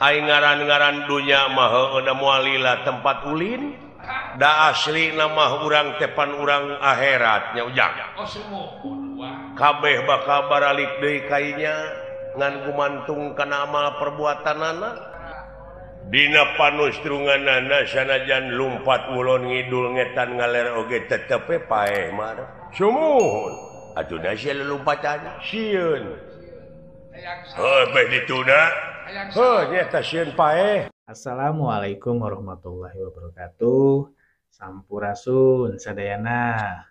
Aing ngaran-ngaran dunya mah heueuh da moal lila tempat ulin. Da asli mah urang tepan urang akhirat nya ujang. Kabeh bakal baralik deui kainya ngan gumantung kana amal perbuatanana. Dina panustrunganana sanajan lumpat ngulon ngidul ngetan ngaler oge tetep we paeh mah. Sumuhun atuh da sia lelumpatan sieun. Heuh beh dituna. Heuh nya eta sieun paeh. Assalamualaikum warahmatullahi wabarakatuh. Sampurasun sadayana.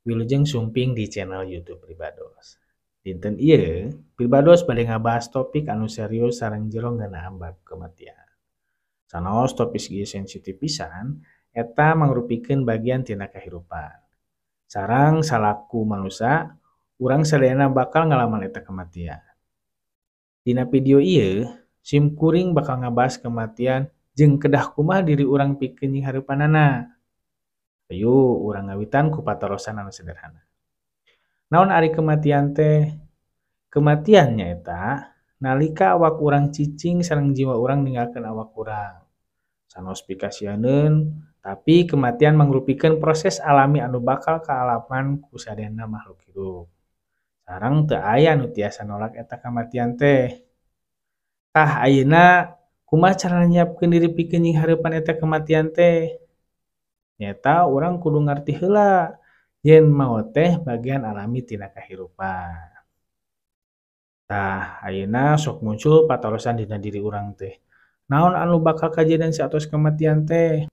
Wilujeng sumping di channel YouTube Pribados. Dinten ieu Pribados bade ngabahas topik anu serius sareng jero ngeunaan bab kematian. Sanaos topik ieu sensitif pisan, eta mangrupikeun bagian tina kahirupan. Sareng salaku manusa, urang sadayana bakal ngalaman eta kematian. Dina video ieu, sim kuring bakal ngabahas kematian jeung kedah kumaha diri urang pikeun jeung hareupanana. Ayo urang ngawitan ku patarosan anu sederhana. Naon ari kematian teh? Kematian nyaeta nalika awak urang cicing sareng jiwa urang ninggalkeun awak urang. Sanaos pikasianeun, tapi kematian mangrupikeun proses alami anu bakal kaalaman ku sadayana makhluk hirup. Sareng teu aya nu tiasa nolak eta kamatian teh. Tah ayeuna kumaha carana nyiapkeun diri pikeun jeung hareupan eta kematian teh? Nyaeta urang kudu ngarti heula yen maot teh bagian alami tina kahirupan. Tah ayeuna sok muncul patarosan dina diri urang teh. Naon anu bakal kajadian saatos kematian teh?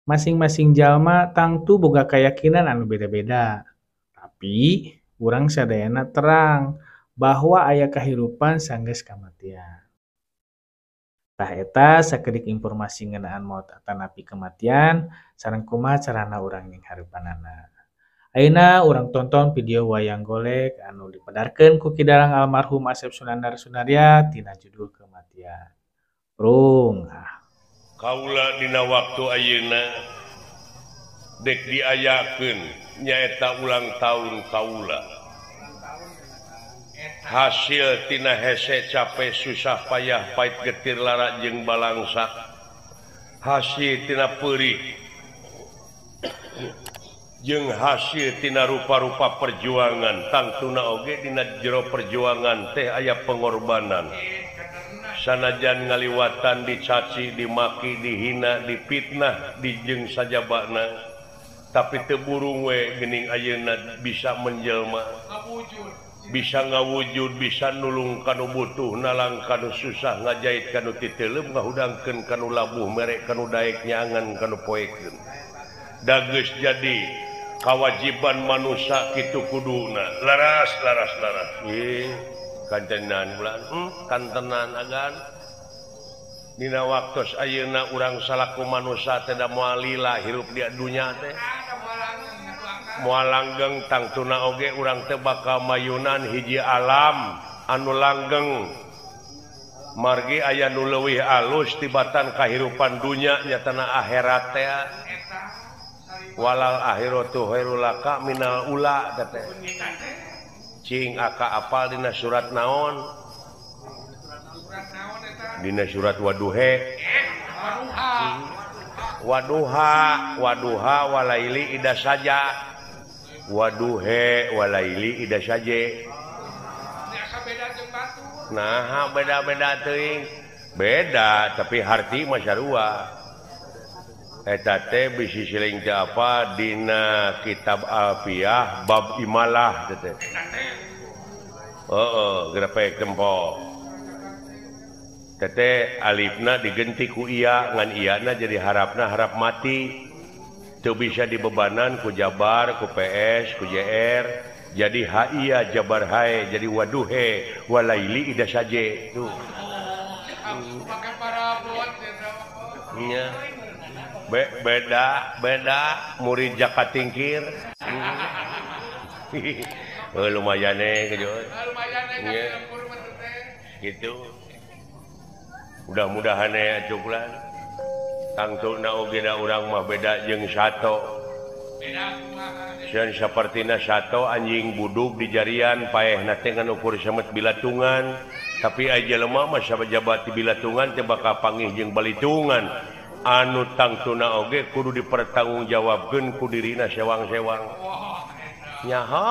Masing-masing jalma tangtu boga kayakinan anu beda-beda. Tapi urang sadayana terang bahwa aya kahirupan sanggeus kamatian. Tah eta sakedik informasi ngeunaan maot atanapi kematian sareng kumaha carana urang jeung hareupanana. Ayeuna urang tonton video wayang golek anu dipedarkeun ku Ki Dalang almarhum Asep Sunandar Sunarya tina judul Kematian. Rung ah. Kaula dina waktu ayeuna dek diayakeun nyaeta ulang tahun kaula. Hasil tina hese capek susah payah pait getir lara jeung balangsak. Hasil tina peurih jeung hasil tina rupa-rupa perjuangan, tangtuna oge dina jero perjuangan teh aya pengorbanan. Sanajan ngaliwatan dicaci, dimaki, dihina, dipitnah, dijeng sajabana, tapi teu burung we geuning ayeuna bisa menjelma, bisa ngawujud, bisa nulung kanu butuh, nalang kanu susah, ngajait kanu titeuleum, ngahudangkeun kanu labuh, merek kanu daek, nyangan kanu poekeun. Dageus jadi kewajiban manusia kitu kuduna laras laras laras. Ih, kantenan bulan, kantenan agan. Dina waktos ayeuna urang salaku manusia teh da moal lila hirup di dunya teh. Moal langgeng tangtuna oge urang teh bakal mayunan hiji alam anu langgeng. Margi aya nu leuwih alus tibatan kahirupan dunya nyatana akhirat teh. Walal akhiratu khairul laka minal ula teh. Cing aka apal dina surat naon? Dina surat Waduhe. Waduha, waduha walaili ida saja. Waduhe walaili ida saje. Nah, beda-beda teuing. Beda tapi harti mah sarua. Eta teh bisi siling teh apa dina kitab Alfiyah bab imalah teh. Heeh, grepek tempo. Tete alifna digenti ku iya ngan iyana jadi harapna harap mati. Teu bisa dibebanan ku jabar, ku PS, ku JR. Jadi ha iya jabar hae jadi waduhe walaili ida saje tuh. Nya. Beda beda murid Jaka Tingkir. Lumayan eh gitu. Mudah-mudahan ya cuklan. Tangtuna oge da urang mah beda jeung sato. Sieun sapertina sato anjing budug di jarian paehna teh ngan ukur semet bilatungan. Tapi aja lemah mah sajabat dibilatungan teh bakal panggih jeung balitungan anu tangtuna oge kudu dipertanggungjawabkeun ku dirina sewang-sewang. Nyaho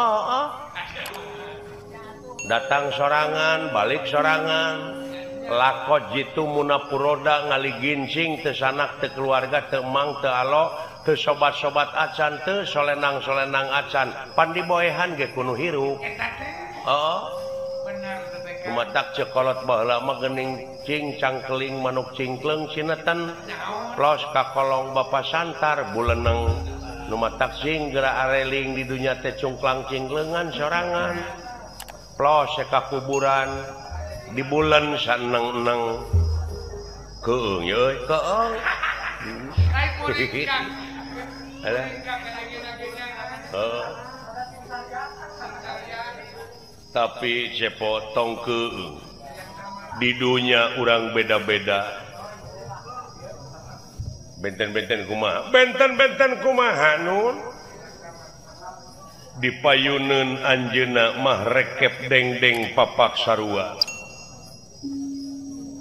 datang sorangan balik sorangan lakot jitu munapuroda ngaligincing teu sanak teu keluarga teu mang teu alo teu sobat-sobat acan teu solenang-solenang acan pan diboehan ge kudu hirup. Heeh. Kumatak cekolot baheula mah geuning cing cangkeling manuk cingkleung sinetan los ka kolong bapa santar buleneng nu matak sing geura areling di dunya teh cungklang cingkleungan sorangan plos ka kuburan di bulan saneng-eneng keung euy keung. Tapi cepotong keung di dunya urang beda-beda benten-benten kumaha benten-benten kumaha nun dipayuneun anjeunna mah rekep dengdeng papak sarua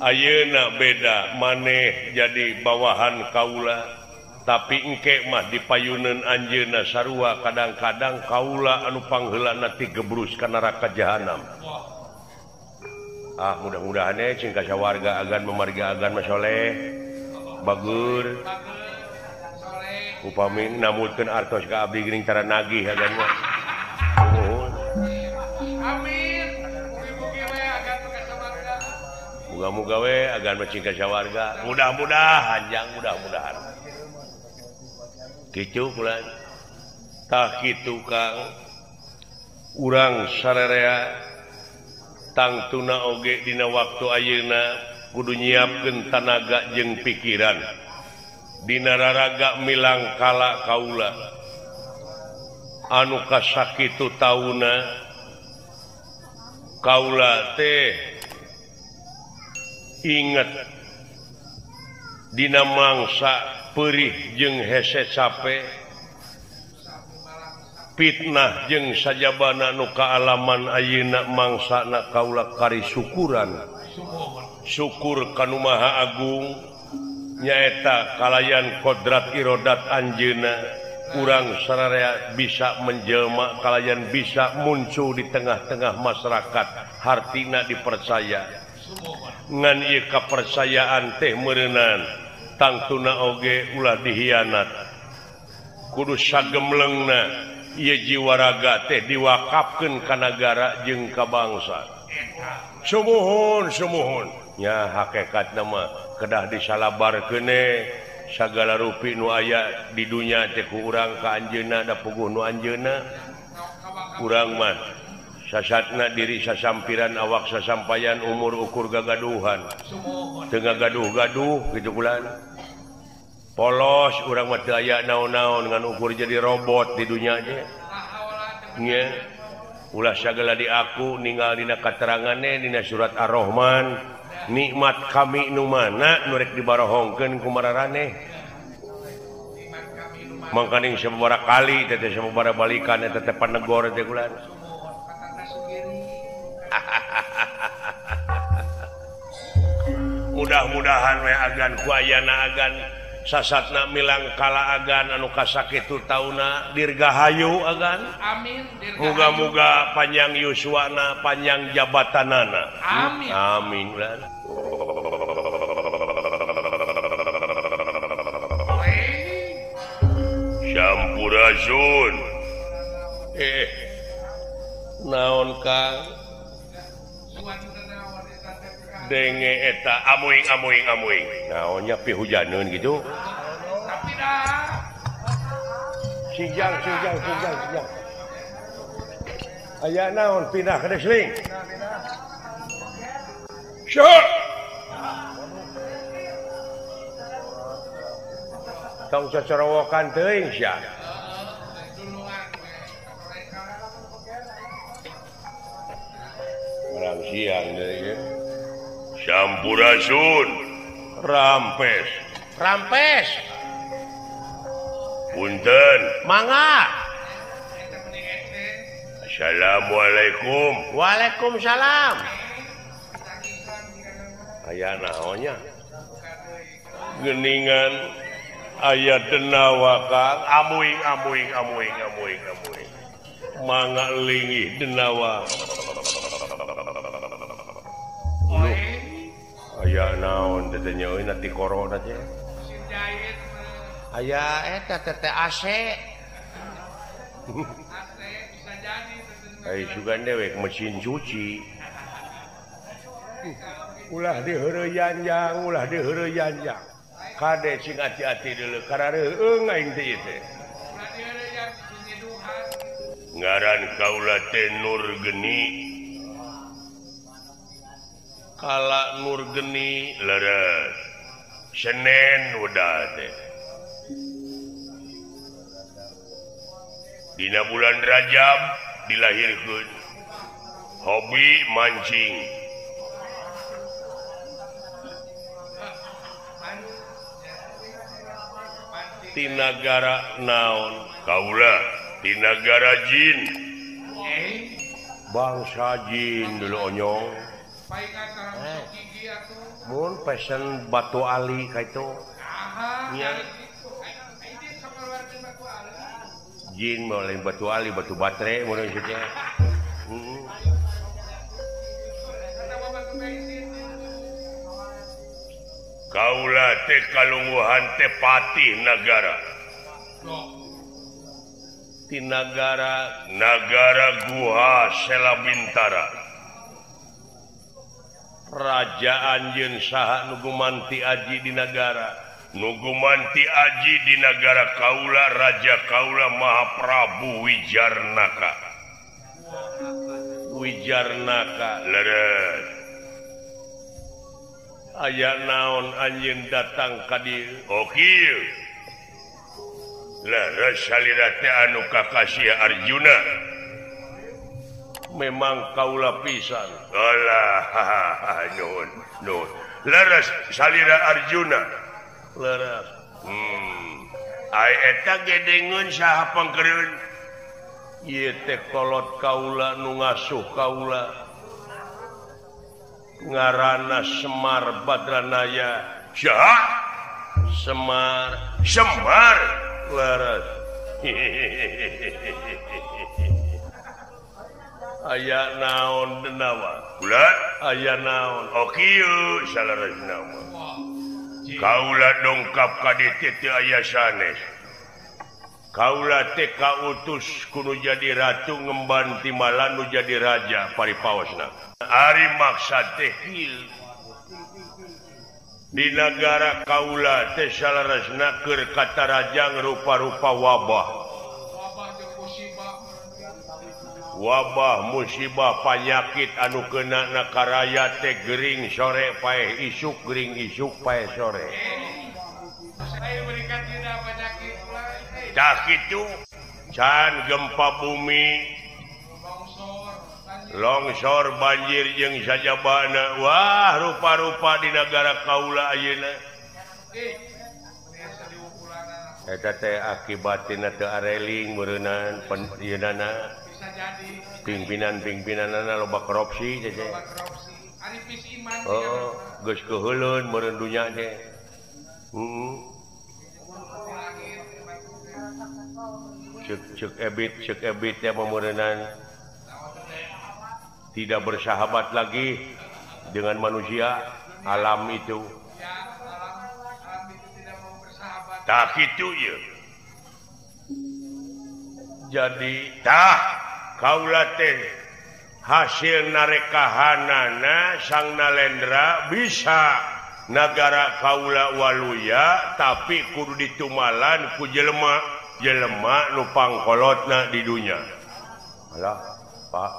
ayeuna beda maneh jadi bawahan kaula tapi engke mah dipayuneun anjeunna sarua kadang-kadang kaula anu pangheulana ti gebrus ka neraka jahanam. Ah mudah-mudahan cing ka sawarga agan memarga agan mah soleh bagur upami namutkeun artos ka abdi geuning cara nagih agan mah. Nuhun. Amin. Mugi-mugi we agan ka sawarga. Muga-muga we agan mah cing ka sawarga. Mudah-mudahan jang mudah-mudahan. Kitu bulan tah kitu Kang urang sararea tangtuna oge dina waktu ayeuna kudu nyiapkeun tanaga jeung pikiran dina raraga milang kala kaula anu kasakitu tauna kaula teh inget dina mangsa perih jeung hese cape fitnah jeung sajabana nu kaalaman ayeuna mangsana kaula kari syukuran syukur ka Nu Maha Agung nyaeta kalayan kodrat irodat anjeunna urang sararea bisa menjelma kalayan bisa muncul di tengah-tengah masyarakat hartina dipercaya ngan ieu kapercayaan teh meureunan tangtuna oge ulah dihianat kudu sagemlengna ieu jiwa raga teh diwakafkeun ka nagara jeung ka bangsa. Sumuhun sumuhun nya hakikatna mah kedah disalabarkeun sagala rupi nu aya di dunya teh ku urang ka anjeunna da puguh nu anjeunna urang mah sasatna diri sasampiran awak sasampayan umur ukur gagaduhan teu gagaduh-gaduh kitu bulan polos urang mah teu aya naon-naon ngan ukur jadi robot di dunya teh nya ulah sagala diaku ninggal dina katerangane dina surat Ar-Rahman nikmat kami nu mana nu rek dibarohongkeun ku mararaneh mangkaning sababaraha kali teh sababaraha balikan eta teh panegor teh kulan. Mudah-mudahan we agan ku ayana agan sasatna milang kala agan anu kasakitu tauna dirgahayu agan. Amin. Muga-muga panjang yuswana panjang jabatanana. Amin. Amin. Sampurasun. Naon Kang? Denge eta amuing amuing amuing. Naonnya pihujaneun gitu. Tapi dah. Sijang sijang sijang sijang. Aya naon pindah ke desling. Syok. Tong cocorowokan teuing sia. Orang siang deui. Sampurasun. Rampes. Rampes. Punten. Mangga. Assalamualaikum. Waalaikumsalam. Aya naonnya geningan aya denawa Kang amuing amuing amuing amuing amuing mangga linggih denawa. Aya naon teh nya euy na ti corona teh aya eta teh AC AC bisa jadi ai sugan dewek mesin cuci ulah diheureyan jang ulah diheureyan jang kade sing ati-ati deuleu karareueung aing teh ieu teh ngaran kaula teh Nur Geni kala Nur Geni leres Senin udah teh dina bulan Rajab dilahirkeun hobi mancing tinagara naon kaula tinagara jin bangsa jin dulu onyong mun pesen batu ali ka itu nya jin mulai batu ali batu baterai mun teh kaula teh kalungguhan teh patih nagara ti nagara nagara Guha Selabintara raja anjeun saha nu gumanti aji di nagara nu gumanti aji di nagara kaula raja kaula Mahaprabu Wijarnaka Wijarnaka leres aya naon anjeun datang ka dieu oh kieu leres salira teh anu kakasih Arjuna memang kaula pisan alah nuhun nuhun leres salira Arjuna leres ai eta gedengeun saha pangkereun ieu teh kolot kaula nu ngasuh kaula ngaranna Semar Badranaya saha Semar Semar leres aya naon denawa ulah aya naon oh kieu saleresna mah kaula dongkap ka dieu teu aya sanes kaula teh kautus kudu jadi ratu ngemban timbalan nu jadi raja paripaosna ari maksad teh kieu di nagara kaula teh saleresna keur katarajang rupa-rupa wabah wabah musibah panyakit anu kena na karaya teh gering sore paeh isuk gering isuk paeh sore tah kitu can gempa bumi longsor banjir jeung sajabana wah rupa-rupa di nagara kaula ayeuna eta teh akibatina teu areling meureunnan ieunana pimpinan-pimpinanana loba korupsi teh oh geus keuheuleun meureun dunya teh cek ebit ya meureunan tidak bersahabat lagi dengan manusia alam itu tak kitu ieu jadi tah kaula teh hasil narekahanana Sang Nalendra bisa nagara kaula waluya tapi kudu ditumalan ku jelema jelema nu pangkolotna di dunya alah Pak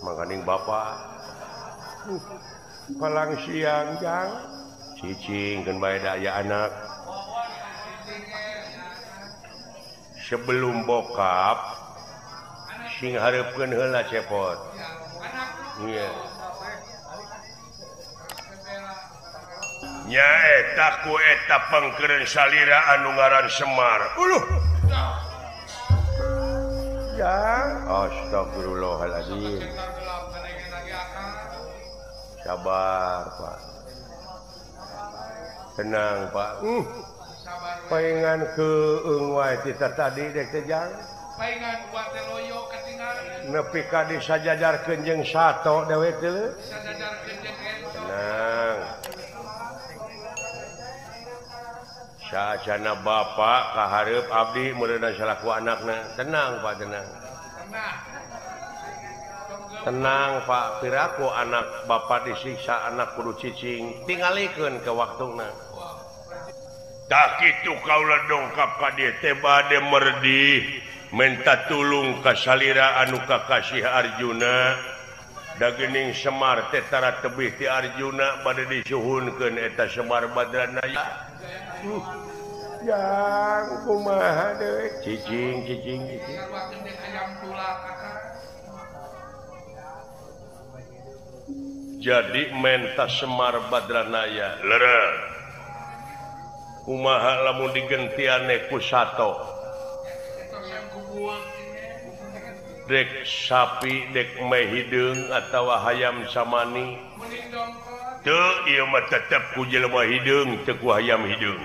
mangkaning bapak palang siang jang cicing keun bae da aya anak sebelum bokap sing hareupkeun heula cepot nya nya eta ku eta pangkeureun salira anu ngaran Semar uluh ya astagfirullahaladzim sabar Pak Tenang Pak. Paingan keung wae tita tadi dek teh jang. Paingan uang teh loyo katingali. Nepi ka disajajarkeun jeung sato dewe teh. Disajajarkeun jeung ento. Tenang. Saacana bapak kahareup abdi meureunna salaku anakna. Tenang Pak, tenang. Tenang. Tenang Pak, piraku anak bapak disiksa anak kudu cicing, tingalikeun ke waktuna. Tak kitu kaula dongkap ka dieu teh bade merdih, menta tulung ka salira anu kakasih Arjuna. Da geuning Semar teh tara tebih ti Arjuna bade disuhunkeun eta Semar Badranaya. Jang kumaha deui cicing cicing cicing. Jadi menta Semar Badranaya lereng kumaha lamun digentiane ku sato dek sapi dek meh hideung atawa hayam samani teu ieu mah tetep ku jelema hideung teu ku hayam hideung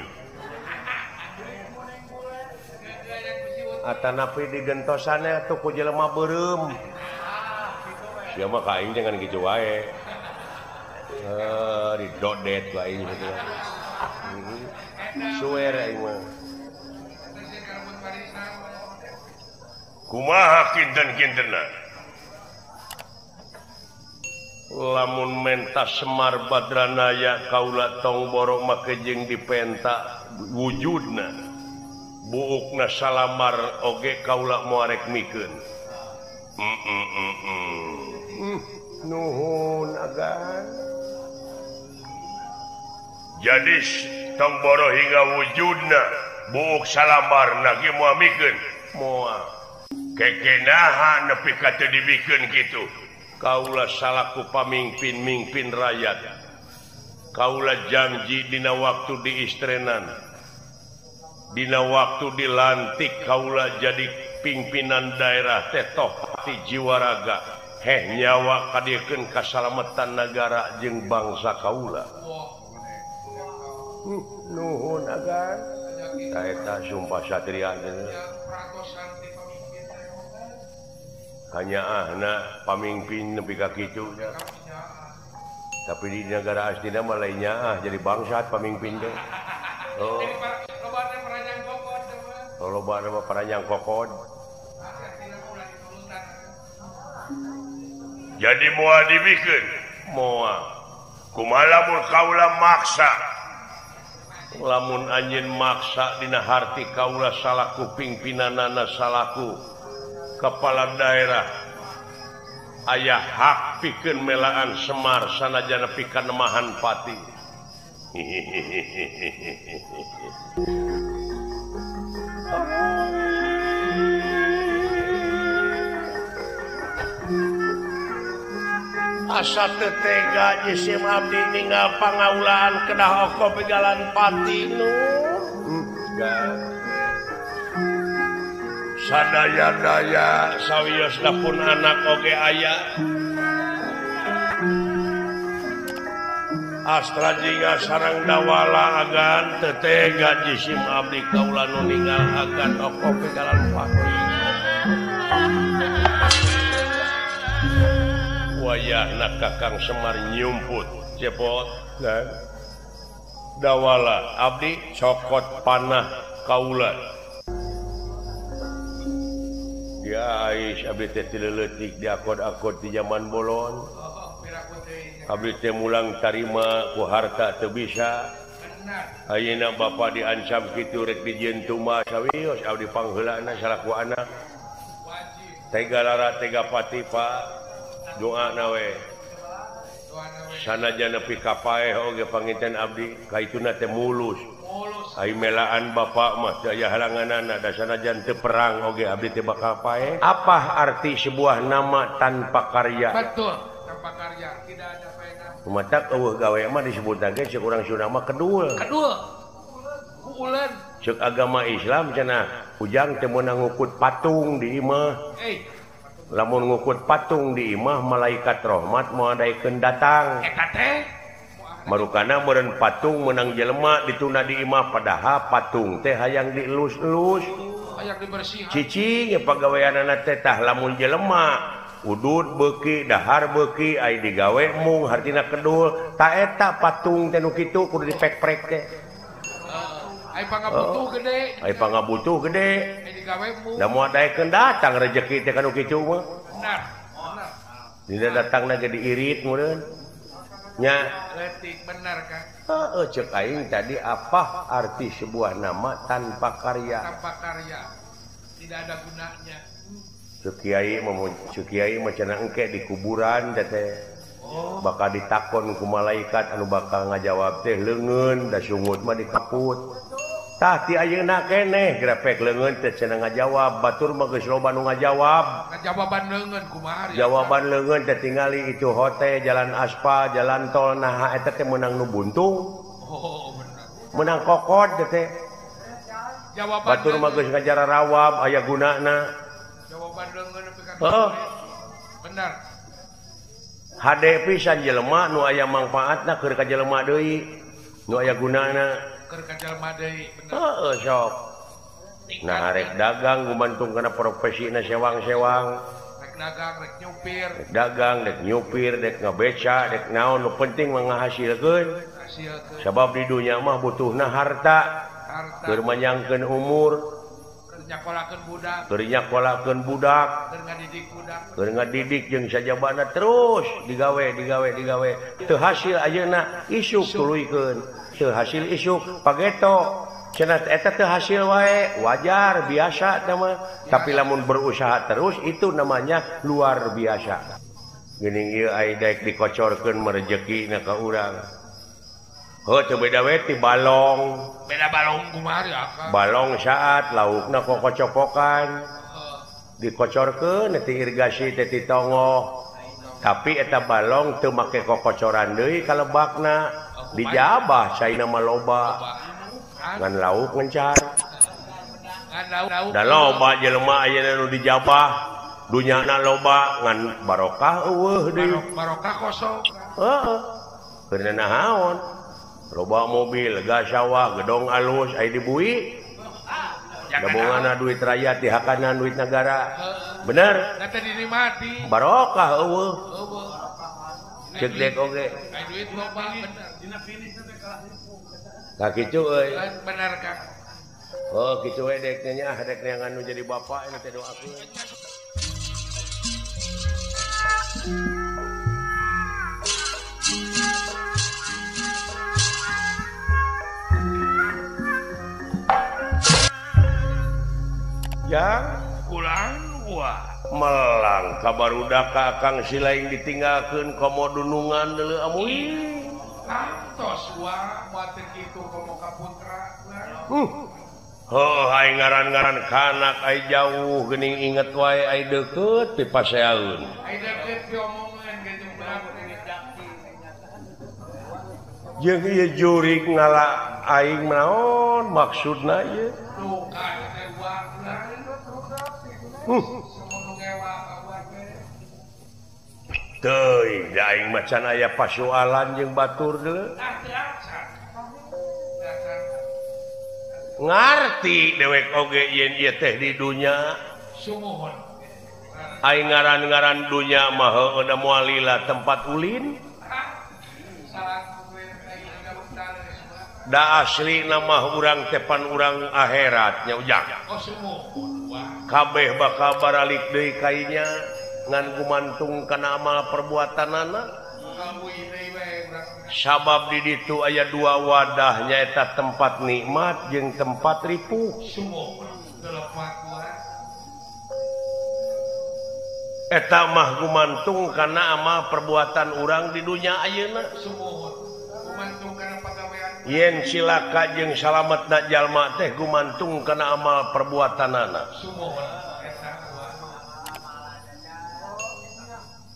atanapi digentosane atuh ku jelema beureum sia mah ka aing jangan kitu wae. Didodet ku aing kitu. Suwer aing mah. Kumaha kinten-kintenna? Lamun menta Semar Badranaya kaula tong borok make jeung dipenta wujudna. Buukna salamar oge kaula moal rek mikeun. Nuhun agan. Jadi tong boro hingga wujudna buuk salamarna ge moal mikeun. Moal. Kekenaha nepi ka teu dibikeun kitu. Kaula salaku pamingpin-mingpin rakyat. Kaula janji dina waktu diistrenan. Dina waktu dilantik kaula jadi pimpinan daerah teh toh pati jiwa raga. Heh nyawa kadiekeun kasalametan nagara jeung bangsa kaula. Nuhun agan. Eta sumpah satria teh. Hanya ahna pamimpin nepi ka kitu nya. Tapi di negara aslinya mah lain nyaah jadi bangsat pamimpin teh. Oh. Loba mah paranjang kokod. Jadi moal dibikeun? Moal. Kumaha lamun kaula maksa? Lamun anjeun maksa dina harti kaula salaku pimpinanana salaku kepala daerah aya hak pikeun melaan Semar sanajan nepi ka nemahan pati. Asa teu tega jisim abdi ninggal pangaulaan kedah oko pegalan pati nu. Sadaya-daya sawiosna pun anak oge aya. Astra jingga sareng dawala agan teu tega jisim abdi kaula nu ninggal agan oko pegalan pati. Wayahna Kakang Semar nyumput cepot dan dawala abdi cokot panah kaula. Dia ais abdi teh ti leutik diakod-akod di zaman bolon. Abdi teh mulang tarima ku harta teu bisa. Ayeuna bapa diancam kitu rek dijieun tumbas sawios abdi pangheulana salaku anak. Tega lara tega pati Pak. Doa nawe sanajan nepi ka paeh oge panginten abdi kaituna teh mulus. Ai melaan bapak mah teu aya halanganana da sanajan teu perang oge abdi teh bakal paeh. Apa arti sebuah nama tanpa karya? Betul, tanpa karya tidak ada faedah. Kumatak eueuh gawe mah disebutna ge ceuk urang Sunda mah kedul. Kedul. Kuuleun. Ceuk agama Islam cenah ujang teu meunang ngukut patung di imah. Lamun ngukut patung di imah malaikat rahmat moal daekeun datang. Eta teh Marukana meureun patung meunang jelema dituna di imah padahal patung teh hayang dielus-elus. Hayang dibersihan. Cicing pagaweanana teh tah lamun jelema udud beuki dahar beuki ai digawe mung hartina kedul ta eta patung teh nu kitu kudu dipek-prek teh. Ai pangabutuh gede. Ai pangabutuh gede. Ai digawe mung. Da moal daekeun datang rejeki teh kanu kitu mah. Benar. Benar. Dina datangna ge diirit meureun. Nya leutik benar kan. Heeh ceuk aing tadi apa arti sebuah nama tanpa karya? Tanpa karya. Tidak ada gunanya. Ceuk kiai mah cenah engke di kuburan teh. Oh. Bakal ditakon ku malaikat anu bakal ngajawab teh leungeun da sungut mah dikaput. Tah ti ayeuna keneh grepek leungeun teh cenah ngajawab batur mah geus loba nu ngajawab. Jawaban leungeun kumaha? Jawaban leungeun teh tingali itu hotel, jalan aspal, jalan tol naha eta teh meunang nu buntung. Oh, bener. Meunang kokod teh. Jawaban batur mah geus ngajarawab aya gunana. Jawaban leungeun nepi ka oh. Bener. Hade pisan jelema nu aya mangfaatna keur ka jelema deui. Nu aya gunana. Keur ka jelema deui bener. Heeh sok. Nah rek dagang gumantung kana profesina sewang-sewang. Rek dagang, rek nyupir. Rek dagang, rek nyupir, rek ngabeca, rek naon nu penting mah ngahasilkeun. Sabab di dunya mah butuhna harta. Harta. Keur manyangkeun umur. Keur nyakolakeun budak. Keur nyakolakeun budak. Keur ngadidik budak. Keur ngadidik jeung sajabana terus digawe, digawe, digawe. Teu hasil ayeuna isuk tuluykeun. Teu hasil isuk pageto. Cenah eta teu hasil wae, wajar biasa teh mah. Tapi lamun berusaha terus itu namanya luar biasa. Geuning ieu ai daek dikocorkeun mah rejekina ka urang. Heuh teu beda we ti balong. Beda balong kumaha ya Akang? Balong saat laukna kokocopokan. Dikocorkeun ti irigasi teh ti tongoh. Tapi eta balong teu make kokocoran deui ka lebakna. Dijabah caina mah loba. Ngan lauk ngencar. Da loba jelema ayeuna nu dijabah, dunyana loba ngan barokah eueuh deui. Barokah kosong. Heeh. Keur naon? Loba mobil, gas sawah, gedong alus aya dibui. Dabongana duit rakyat dihakanan duit negara. Bener? Da teh dinikmati. Barokah eueuh. Eueuh. Ceuk dek oge. Aya duit loba bener. Dina finish teh kalah. Tah kitu euy. Bener Kang. Oh kitu we dek nya dek neangan nu jadi bapak ini teh doakeun. Jang kulang wah melang kabarudak ka Akang silaing ditinggalkeun komo dunungan deuleu amuy. Kantos wah moal teu kitu komo ka putra. Heuh ai ngaran-ngaran kanak ai jauh geuning inget wae ai deukeut pipaseaeun. Ai deukeut piomongan ge jeung budak Jeung ieu jurig ngala aing naon maksudna ieu? Teuing da aing mah can aya pasualan jeung batur deuleu. Ngarti dewek oge yen ieu teh di dunya. Sumuhun. Aing ngaran-ngaran dunya mah heueuh da moal lila tempat ulin. Da asli nama urang tepan urang akhirat nya ujang. Kabeh bakal baralik deui kainya ngan gumantung kana amal perbuatanana. Sabab di ditu aya dua wadah nyaeta tempat nikmat jeung tempat ripuh. Eta mah gumantung kana amal perbuatan urang di dunya ayeuna. Yen silaka jeung salametna jalma teh gumantung kana amal perbuatanana.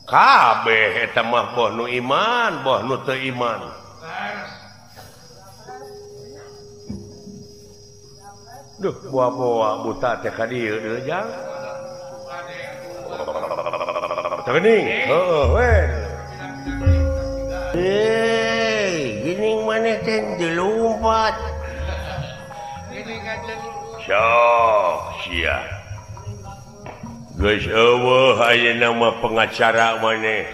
Kabeh eta mah boh nu iman, boh nu teu iman. Duh, boa-boa buta teh ka dieu deui jang. Teu geuning. Heueuh we. teh dilumpat. Sok sia. Geus eueuh ayeuna mah pengacara maneh.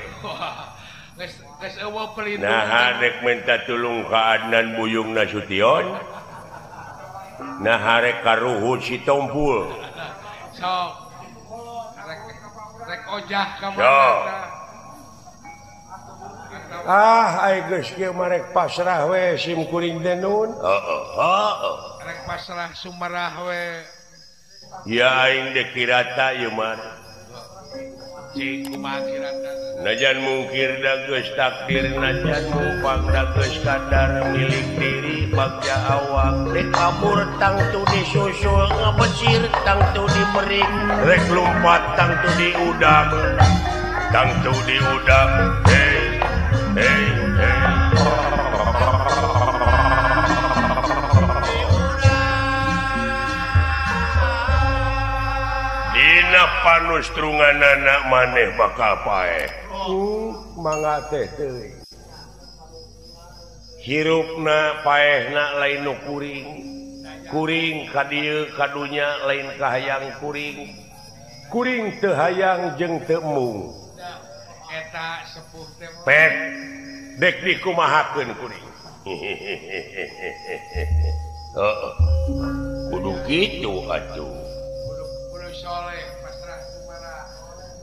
Geus eueuh pelindung. Nah rek minta tulung ka Adnan Buyung Nasution. Nah rek ka Ruhut Sitompul. Sok. Rek ojah ka mana. Ah ai geus kieu mah rek pasrah we sim kuring teh nun. Heeh heeh. Rek pasrah sumarah we. Ya aing dek kirata ieu mah. Cing kumaha kirata. Najan mungkir da geus takdir najan mumpang da geus kadar milik diri bagja awak dek kabur tangtu disusul ngabecir tangtu dimerik rek lumpat tangtu diudak tangtu diudak hey hey hey. Dina panustrunganana maneh bakal paeh. Mangga teh teuing. Hirupna paehna lain nu kuring. Kuring ka dieu ka dunya lain kahayang kuring. Kuring teu hayang jeung teu embung. Eta sepuh teh. Pek dek dikumahakeun kuring. Heeh. Kudu kitu atuh.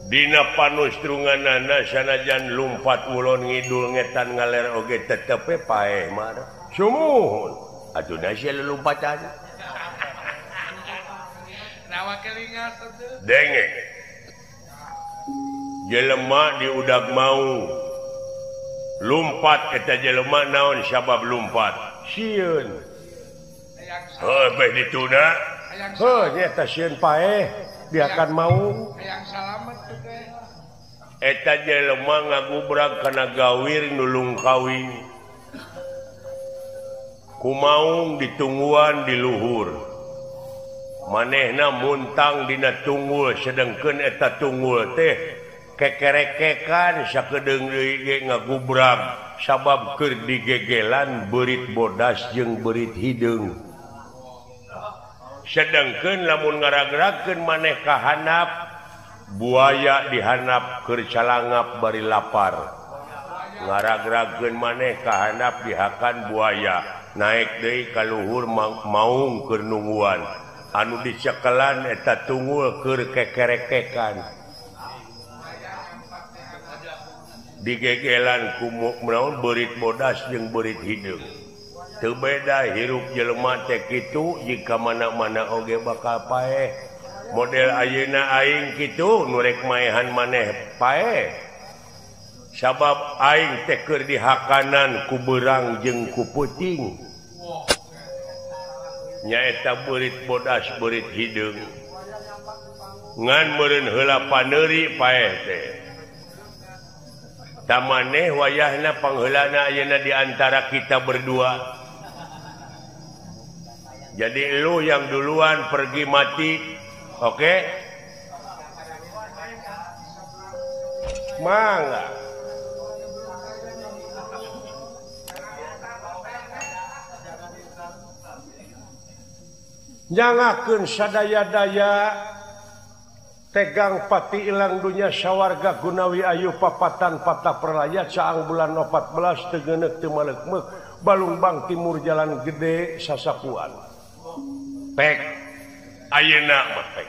Dina panustrunganana sanajan lumpat ngulon ngidul ngetan ngaler oge tetep we paeh mah. Sumuhun. Atuh da sia lelumpatan. Nawa kelingat atuh. Denge. Jelema diudag mau. Lumpat eta jelema naon sabab lumpat? Sieun. Heuh beh dituna. Heuh nya eta sieun paeh. Dia akan mau eta jelema ngagubrag kana gawir nulung kawin kumaung ditungguan di luhur manehna muntang dina tunggul sedengkeun eta tunggul teh kekerekekan sakedeung deui ge ngagubrag sabab keur digegelan beurit bodas jeung beurit hideung. Sedangkan lamun ngaragrakeun maneh ka handap buaya dihandap keur calangap bari lapar. Ngaragrakeun maneh ka handap dihakan buaya naik deui ka luhur maung keur nungguan. Anu dicekelan eta tunggul keur kekerekekan. Digegelan ku naon beurit bodas jeung beurit hideung. Teu beda hirup jelema teh kitu jika mana-mana oge bakal paeh. Model ayeuna aing kitu nu rek maehan maneh paeh. Sabab aing teh keur dihakanan ku beurang jeung ku peuting. Nyaeta beurit bodas beurit hideung. Ngan meureun heula paneuri paeh teh. Ta maneh wayahna pangheulana ayeuna di antara kita berdua. Jadi lu yang duluan pergi mati, oke? Okay? Mangga. Nyangakeun sadaya-daya tegang pati ilang dunya sawarga gunawi ayu papatan patah perlaya caang bulan 14 teu geuneuk teu maleukmeuk Balungbang Timur Jalan Gede Sasapuan. Pek ayeuna mah pek.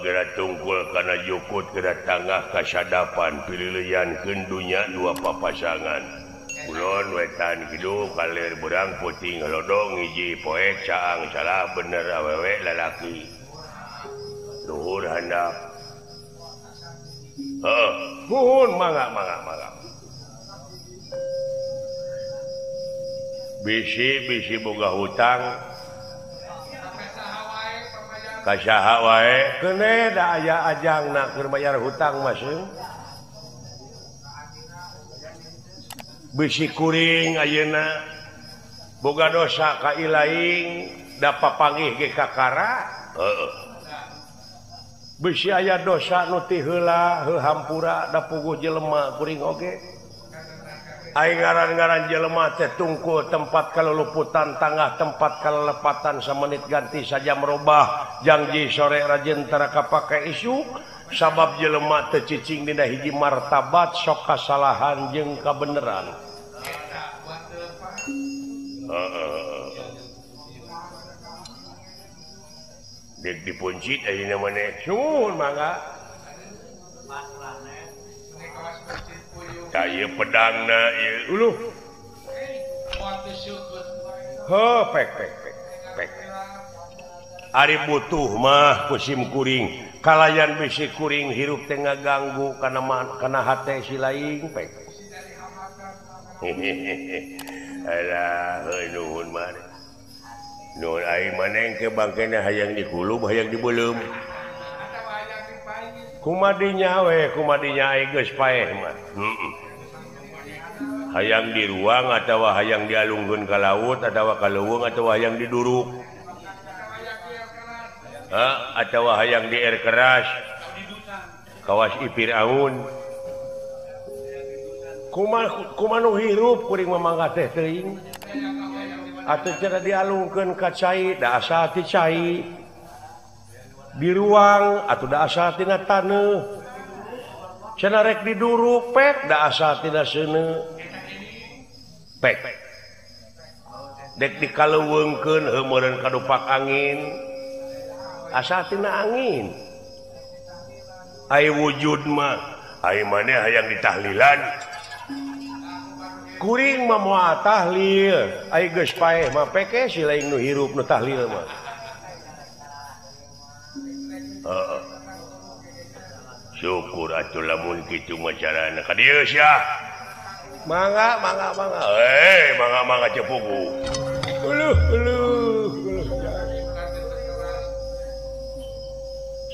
Geura tungkul kana jukut geura tangah kasadapan pililiankeun dunya dua papasangan. Kulon wetan kidul kalir berang putih ngelodong hiji poek caang salah bener awewe lalaki. Luhur handap. Heeh, muhun mangga mangga mangga. Bisi-bisi boga hutang ka saha wae keune da aya ajangna keur bayar hutang mah seung. Bisi kuring ayeuna boga dosa ka ilaing da papanggih ge kakara. Heeh. Bisi aya dosa nu ti heula heuhampura da puguh jelema kuring oge. Aing ngaran-ngaran jelema teh tungkul tempat kaluluputan tangah tempat kalelepatan samenit ganti saja merubah janji sore rajin tara kapake isuk sabab jelema teh cicing dina hiji martabat sok kasalahan jeung kabeneran. Heeh. Dek dipuncit ayeuna maneh suhun mangga. Kaya pedangna ieu uluh. Heuh pek pek pek pek. Ari butuh mah ku sim kuring, kalayan bisi kuring hirup teh ngaganggu kana kana hate si laing pek. Alah heuh nuhun mah. Nuhun aing maneh ke bangkena hayang dikulub hayang dibeuleum. Kumadinya we kumadinya aing geus paeh mah. Heeh. Hayang di ruang atawa hayang dialungkeun ka laut atawa ka leuweung atawa hayang diduruk. Ha atawa hayang di air keras. Kawas ipir aun. Kumaha kumaha nu hirup kuring mah mangga teh teuing. Atuh cara dialungkeun ka cai da asal ti cai. Di ruang atuh da asal tina taneuh. Cenah rek diduruk pek da asal tina seuneu. Pek. Dek dikaleuweungkeun heuh meureun kadupak angin. Asal tina angin. Ai wujud mah, ai maneh hayang ditahlilan. Kuring mah moal tahlil, ai geus paeh mah peke si lain nu hirup nu tahlil mah. Heeh. Syukur atuh lamun kitu mah carana ka dieu sia. Mangga mangga mangga. Eh, mangga mangga cepuku. Uluh uluh.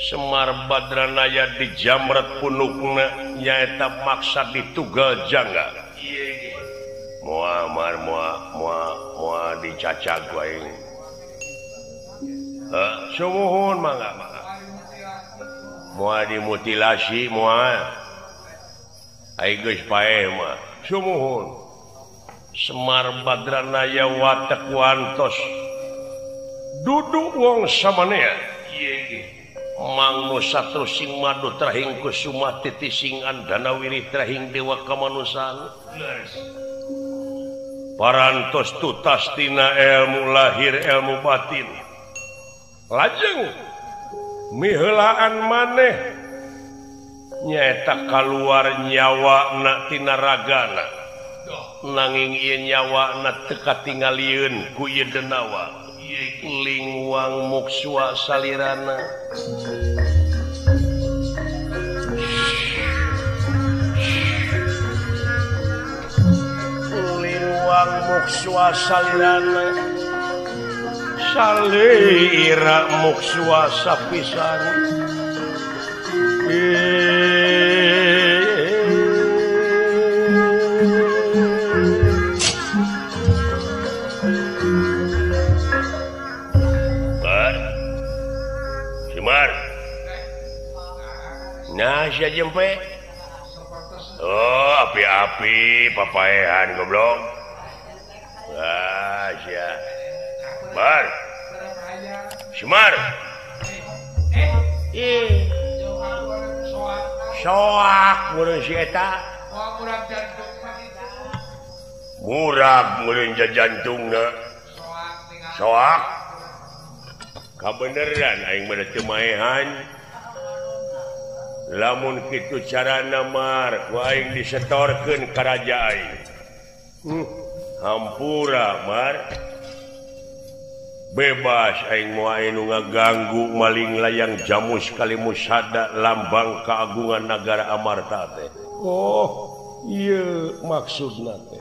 Semar Badranaya di jamret punukna nyaeta maksa ditugal jangga. Moal mar moal moal moal dicacag ku aing. Heuh, sumuhun mangga mangga. Moal dimutilasi moal. Aing geus paeh mah. Sumuhun. Semar Badranaya watek wantos. Duduk wong samanea. Mang nu satru sing madu trahing kusuma titising andana wirih trahing dewa kamanusan. Parantos tutas tina ilmu lahir ilmu batin. Lajeng miheulaan maneh nyaeta kaluar nyawa na tina ragana. Nanging ieu nyawa na teu katingalieun ku ieu denawa. Lingwang muksua salirana. Lingwang muksua salirana. Salira muksua sapisan. Nah, sia jempe. Oh, api-api papaehan goblok. Ah, sia. Bar. Semar. Ih. Soak meureun si eta. Murag meureun jantungna. Soak. Kabeneran aing mah teu maehan. Lamun kitu carana mar ku aing disetorkeun ka raja aing. Hampura mar. Bebas aing moal anu ngaganggu maling layang jamus kalimusada lambang keagungan nagara Amarta teh. Oh, ieu maksudna teh.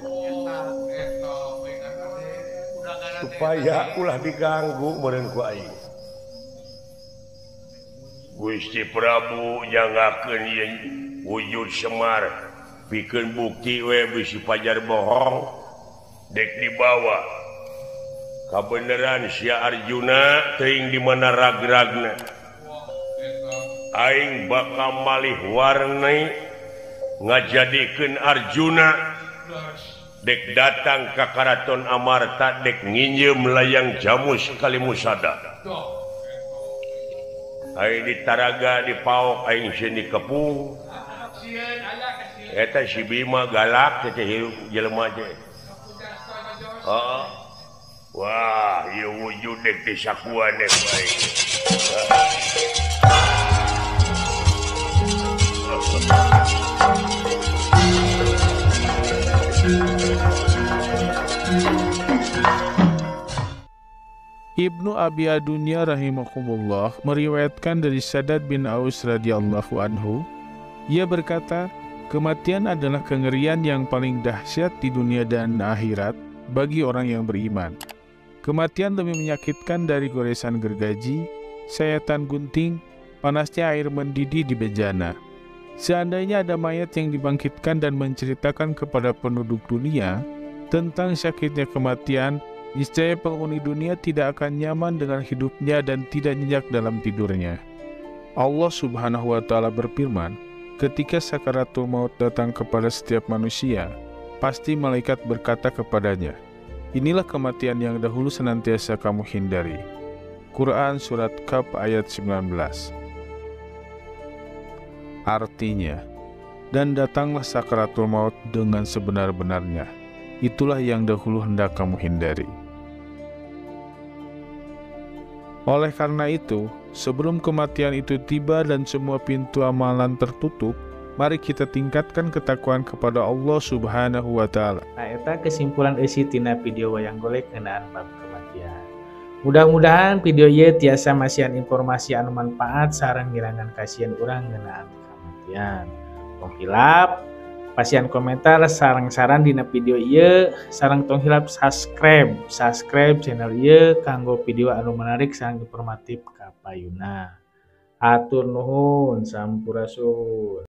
Supaya ulah diganggu meureun ku aing. Gusti Prabu nyangakeun yen wujud Semar pikeun bukti we bisi pajar bohong dek dibawa kabeneran sia Arjuna teuing di mana ragragna aing bakal malih warni ngajadikeun Arjuna Dek datang ka Karaton Amarta dek nginjeum layang jamus Kalimusada. Aing ditaraga dipaok aing sieun dikepung. Eta si Bima galak teh hirup jelema teh. Heeh. Wah, ieu wujud dek disakuan dek bae. Ibnu Abi Adunya rahimakumullah meriwayatkan dari Saddad bin Aus radhiyallahu anhu, ia berkata, kematian adalah kengerian yang paling dahsyat di dunia dan akhirat bagi orang yang beriman. Kematian lebih menyakitkan dari goresan gergaji, sayatan gunting, panasnya air mendidih di bejana. Seandainya ada mayat yang dibangkitkan dan menceritakan kepada penduduk dunia tentang sakitnya kematian, niscaya penghuni dunia tidak akan nyaman dengan hidupnya dan tidak nyenyak dalam tidurnya. Allah Subhanahu wa Ta'ala berfirman, ketika sakaratul maut datang kepada setiap manusia, pasti malaikat berkata kepadanya, inilah kematian yang dahulu senantiasa kamu hindari. Quran Surat Kaf ayat 19. Artinya, dan datanglah sakaratul maut dengan sebenar-benarnya. Itulah yang dahulu hendak kamu hindari. Oleh karena itu, sebelum kematian itu tiba dan semua pintu amalan tertutup, mari kita tingkatkan ketakwaan kepada Allah Subhanahu wa Ta'ala. Nah, eta kesimpulan eusi tina video wayang golek ngeunaan bab kematian. Mudah-mudahan video ieu tiasa masihan informasi anu manfaat sareng ngirangan kasieun urang ngeunaan kematian. Tong hilap pasihan komentar sareng saran dina video ieu, sareng tong hilap subscribe channel ieu kanggo video anu menarik sareng informatif kapayuna. Hatur nuhun, sampurasun.